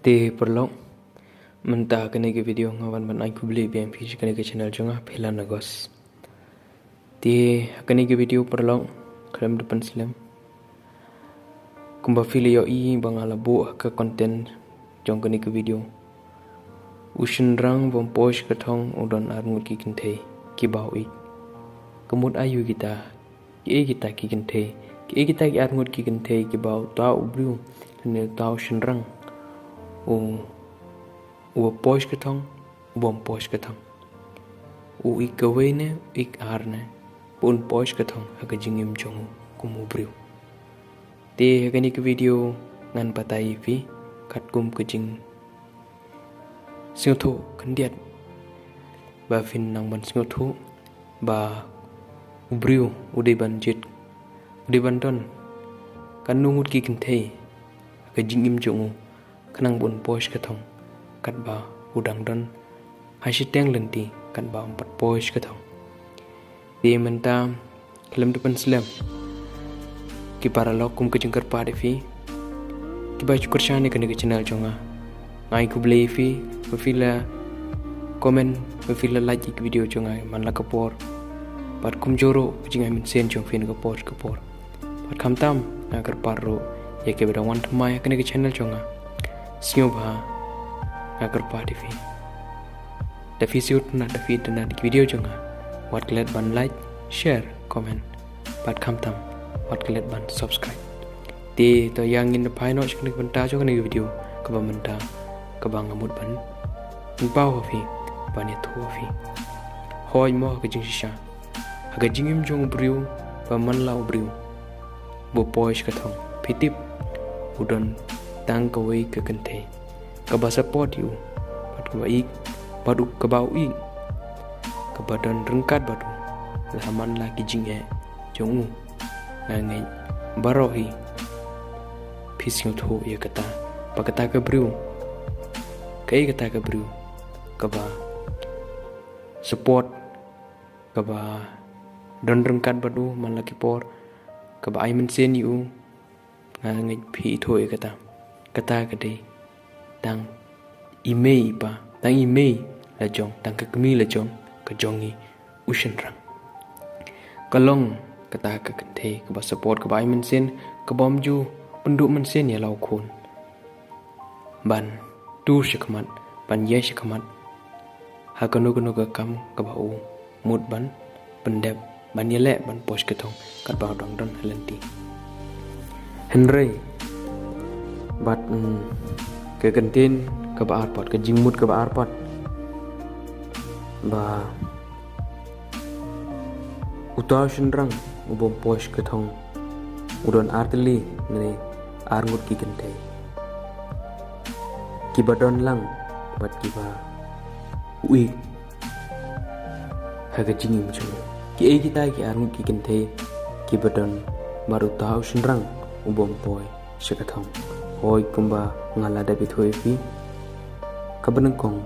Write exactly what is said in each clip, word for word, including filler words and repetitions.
Te paralok, mynta kane ka video nga wan ban ai khublei biang ïa phi sha kane ka channel jong nga, Phelan Agos. Te kane ka video paralok, khlem da pynslem, kumba phi la ïohi ba nga la buh ha ka content jong kane ka video, u shynrang bym poi sha ka thong u don ar ngut ki kynthei kiba u ïeit. Ka mut aïu kita, kiei kita ki kynthei, kiei kita ki ar ngut ki kynthei kiba uta u briew lane uta u shynrang u, u poi sha ka thong, u bym poi sha ka thong, u ïeit kawei ne u ïeit ar ne, ba un poi sha ka thong ha ka jingim jong u kum u briew. Te ha kane ka video ngan batai ïa phi katkum ka jing sngewthuh khyndiat, ba phin nang ban sngewthuh ba u briew u dei ban jied, u dei ban don katno ngut ki kynthei ha ka jingim jong u, khnang ba un poi sha ka thong katba u dang don ha shiteng lynti, katba um pat poi sha ka thong. Te mynta khlem da pynslem, ki paralok, kum ka jingkyrpad ïa phi kiba ju kyrshan ïa kane ka channel jong nga, nga ai khublei ïa phi ba phi la comment, ba phi la like ïa ka video jong nga man la ka por, bad kumjuh ruh ka jingai mynsiem jong phi na ka por sha ka por. Bad khamtam nga kyrpad ruh ïa kiba dang wan thymmai ha kane ka channel jong nga, sngewbha, nga kyrpad ïa phi, da phi shu tynnad, da phi tynnad ïa ka video jong nga, wat klet ban like, share, comment, bad khamtam wat klet ban subscribe. Te to ïa ngin da phai noh sha kane ka bynta jong kane ka video kaba mynta, kaba nga mut ban pynpaw ha phi, ban ïathuh ha phi. Hooid mo, ha ka jingshisha, ha ka jingim jong u briew, ba man la u briew ba poi sha ka thong, phi tip, u don tang kawei ka kynthei kaba support ïa u, bad kaba ïeit, bad u, kaba u ïeit, kaba don ryngkat bad u la ha man la ki jingeh jong u. Nga ngeit baroh hi phi sngewthuh ïa kata, ba kata ka briew, kaei kata ka briew kaba support, kaba don ryngkat bad u man la ki por, kaba ai mynsiem ïa u. Nga ngeit phi ithuh ïa kata. Kata ka dei tang i mei i pa, tang i mei la jong, tang ka kmie la jong ka jong ngi, u shynrang. Ka long kata ka kynthei kaba support, kaba ai mynsiem, kaba ym ju pynduh mynsiem ïa la u khun ban tur shakhmat, ban ïaid shakhmat ha kano kano ka kam kaba u mut ban pyndep, ban ïaleh ban poi sha ka thong katba u dang don ha lynti. Hynrei bad, mm, ka kyntien kaba ar pat, ka jingmut kaba ar pat, ba uta u shynrang u bym poi sha ka thong u don artylli ne ar ngut ki kynthei kiba don lang bad kiba u ïeit ha ka jingim jong u. Kiei kita ki ar ngut ki kynthei kiba don bad uta u shynrang u bym poi sha ka thong? Hooid, kumba nga la dep ïathuh ïa phi, kaba nyngkong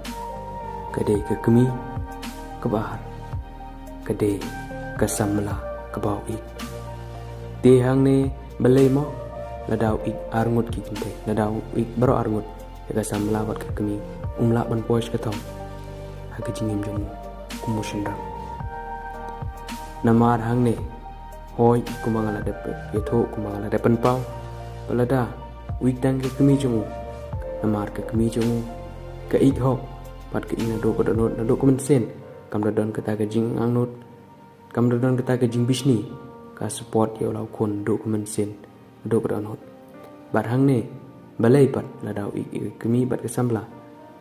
ka dei ka kmie, kaba ar ka dei ka samla kaba u ïeit. Te hangne balei mo, lada u ïeit ar ngut ki kynthei, lada u ïeit baroh ar ngut, ïa ka samla bad ka kmie, um lah ban poi sha ka thong ha ka jingim jong u kum u shynrang? Namar hangne, hooid, kumba nga la dep ïathuh, kumba nga la dep pynpaw, ba lada u ïeit tang ka kmie jong u, namar ka kmie jong u ka ïeit hok bad ka ïeit naduh ka dohnud, naduh ka mynsiem, kam da don kata ka jingangnud, kam da don kata ka jingbishni, ka support ïa u la u khun naduh ka mynsiem, naduh ka dohnud. Bad hangne balei pat, lada u ïeit ïa ka kmie bad ka samla,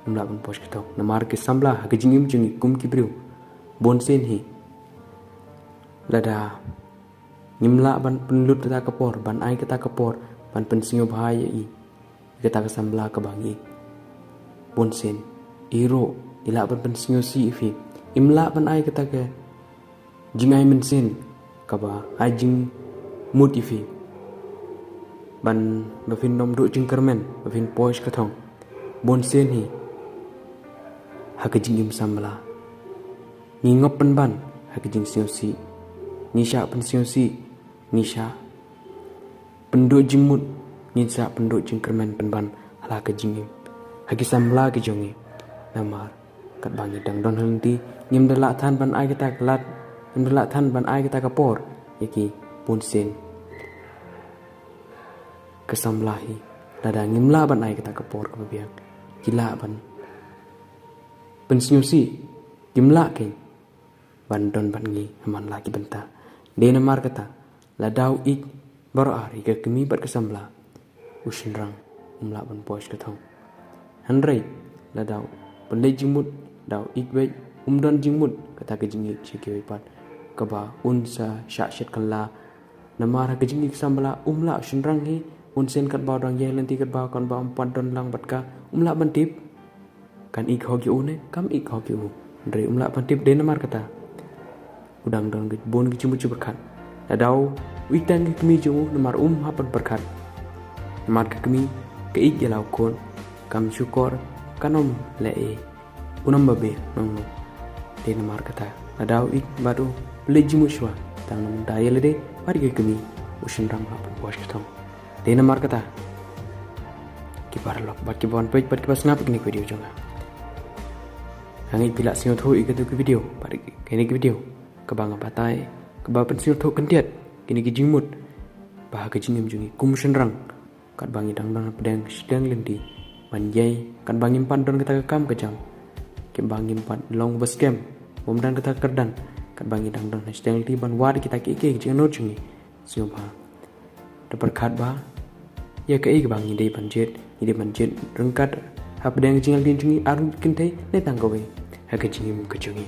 um lah ban poi sha ka thong? Namar ka samla ha ka jingim jong ngi kum ki briew, bunsien hi, lada ngim lah ban pynlut kata ka por, ban ai kata ka por ban pynsngewbha ïa i, ïa kata ka samla kaba ngi ïeit, bunsien i ruh i lah ban pynsngewsih ïa phi. Im lah ban ai kata ka jingai mynsiem kaba ai jingmut ïa phi, ban, ba phin ym duh jingkyrmen, ba phin poi sha ka thong. Bunsien hi ha ka jingim samla ngi ngop pynban ha ka jingsngewsih, ngi shah pynsngewsih, ngi shah pynduh jingmut, ngi shah pynduh jingkyrmen pynban ha la ka jingim. ha ki samla ki jong ngi. Namar katba ngi dang don ha lynti, ngim da lah than ban ai kata ka lad, ngim da lah than ban ai kata ka por ïa ki bun sien ka samla hi. Lada ngim lah ban ai kata ka por kaba biang, ki lah ban pynsngewsih, kim lah keiñ ban don bad ngi ha man la ki bynta. Dei namar kata, lada u ïeit baroh ar ïa ka kmie bad ka samla, u shynrang um lah ban poi sha ka thong. Hynrei lada u pynleit jingmut, da u ïeit beit, um don jingmut kata ka jingïeit sha kiwei pat, kaba un sa shah shet kylla. Namar ha ka jingïeit ka samla, um lah u shynrang hi, un sien katba u dang ïaid lynti, katba, katba um pat don lang bad ka, um lah ban tip kan ïeit hok ïa u ne kam ïeit hok ïa u. Hynrei um lah ban tip. Dei namar kata, u dang don ka bun ka jingmut jingpyrkhat. Lada u ïeit tang ïa ka kmie jong u, namar um hap ban pyrkhat. Namar ka kmie ka ïeit ïa la u khun, kam shukor, kan ym leh ei, un ym babe nongno. Dei namar kata, lada u ïeit bad u pynleit jingmut shuwa, tang na bynta ïa lade bad ïa ka kmie, u shynrang hap ban poi sha ka thong. Dei namar kata, ki paralok bad kiba wan peit bad kiba sngap ïa kane ka video jong nga, nga ngeit phi la sngewthuh ïa katu ka video bad kane ka video kaba nga batai, kaba pynsngewthuh khyndiat kine ki jingmut ba ha ka jingim jong ngi kum u shynrang, katba ngi dang don hapdeng shiteng lynti, ban ïai, katba ngim pat don kata ka kam ka jam, katba ngim pat long ba skhem, bym don kata ka kyrdan, katba ngi dang don ha shiteng lynti ban wad ïa kita kiei kiei ki jingangnud jong ngi, sngewbha da pyrkhat ba ïa kaei kaba ngi dei ban jied, ngi dei ban jied ryngkat hapdeng ka jingïaid lynti jong ngi ar ngut kynthei ne tang kawei ha ka jingim ka jong ngi.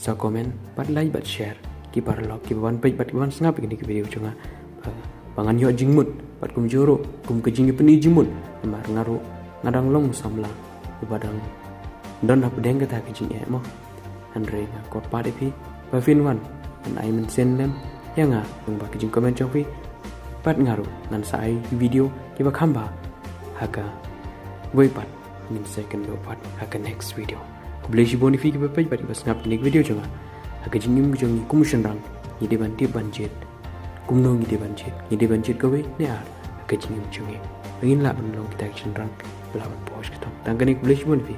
Sa comment bad like bad share, ki paralok kiba wan peit bad kiba wan sngap ïa kane ka video jong nga, ba, ba ngan ïoh jingmut bad kumjuh ruh kum ka jingïapyni jingmut. Namar nga ruh nga dang long u samla uba dang don hapdeng kata ka jingeh mo. Hynrei nga kwah pat ïa phi ba phin wan ban ai mynsiem lem ïa nga lyngba ki jingcomment jong phi. Bad nga ruh ngan sa ai ki video kiba kham bha ha kawei pat, ngin sa ïakynduh pat ha ka next video. Khublei shibun ïa phi kiba peit bad kiba sngap ïa kane ka video jong nga. Ha ka jingim ka jong ngi kum u shynrang, ngi dei ban tip ban jied kumno ngi dei ban jied, ngi dei ban jied kawei ne ar ha ka jingim jong ngi, ba ngin lah ban long kita ki shynrang ba lah ban poi sha ka thong. Tang kane, khublei shibun ïa phi.